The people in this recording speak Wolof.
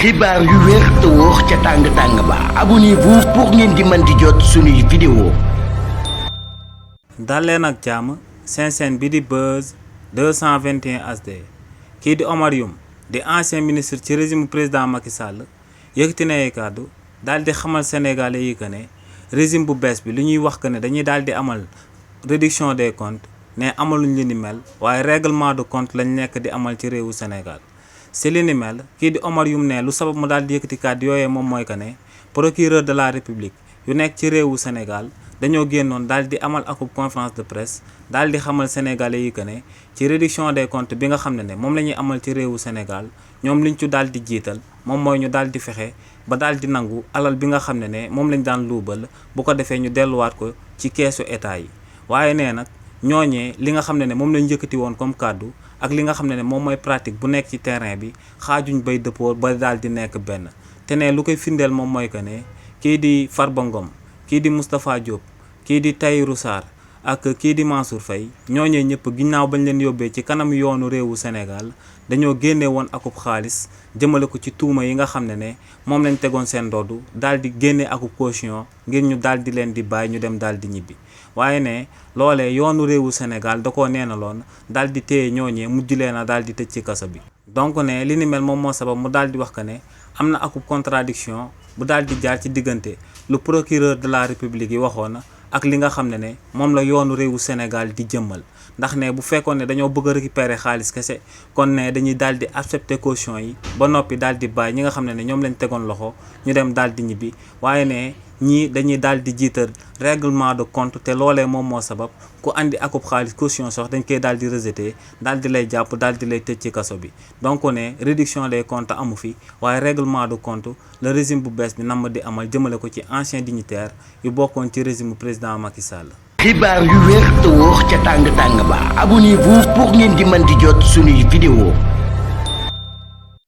xibaar yu wér te wóor ca tàng-tàng ba abonnez-vous pour ngeen di mën di jot suñuy vidéo. dal leen ak jàmm seen chaîne bi di Buzz 221 HD kii di Omar Youm di ancien ministre ci régime président Macky Sall yëkkati na ay kàddu daal di xamal sénégalais yi que ne régime bu bees bi li ñuy wax que ne dañuy daal di amal réduction des comptes ne amaluñ li ni mel waaye règlement de compte lañ nekk di amal ci réewu Sénégal. si li ni mel kii di Omar Youm ne lu sabab mu daal di yëkkati kàddu yooyee moom mooy que ne procureur de la république yu nekk ci réewu Sénégal dañoo génnoon daal di amal akub conférence de presse daal di xamal sénégalais yi que ne ci réduction des comptes bi nga xam ne moom la ñuy amal ci réewu Sénégal ñoom liñ ci daal di jiital moom mooy ñu daal di fexe ba daal di nangu alal bi nga xam ne moom lañ daan luubal bu ko defee ñu delluwaat ko ci keesu état yi waaye nee nag ñooñee li nga xam ne moom lañ yëkkati woon comme kàddu ak li nga xam ne moom mooy pratique bu nekk ci terrain bi xaajuñ bay dëppoo ba daal di nekk benn te ne lu koy firndeel moom mooy que ne kii di Farba Ngom kii di Moustapha Diop kii di Tahirou Sarr ak kii di Mansour Faye ñooñee ñëpp ginnaaw bañ leen yóbbee ci kanam yoonu réewu Sénégal dañoo génne woon akub xaalis jëmale ko ci tuuma yi nga xam ne moom lañ tegoon seen ndoddu daal di génne akub caution ngir ñu daal di leen di bàyyi ñu dem daal di ñibbi waaye ne loolee yoonu réewu Sénégal da koo neenaloon daal di téye ñooñee mujj leen a daal di tëj ci kaso bi. donc ne li ni mel moom moo sabab mu daal di wax que ne am na akub contradiction bu daal di jaar ci diggante lu procureur de la république yi waxoon ak li nga xam ne moom la yoonu réewu Sénégal di jëmmal ndax ne bu fekkoon ne dañoo bëgg a récupérer xaalis kese kon ne dañuy daal di accepter caution yi ba noppi daal di bàyyi ñi nga xam ne ñoom lañ tegoon loxo ñu dem daal di ñibbi waaye ne ñii dañuy daal di jiital règlement de compte te loolee moom moo sabab ku andi akub xaalis caution sax dañ koy daal di rejeter daal di lay jàpp daal di lay tëj ci kaso bi donc ne réduction des comptes amu fi waaye règlement de compte le régime bu bees bi namm di amal jëmale ko ci ancien dignitaire yu bokkoon ci régime président Macky Sall. xibaar yu wér te wóor ca tàng-tàng ba abonnez-vous pour ngeen di mën di jot suñuy vidéo.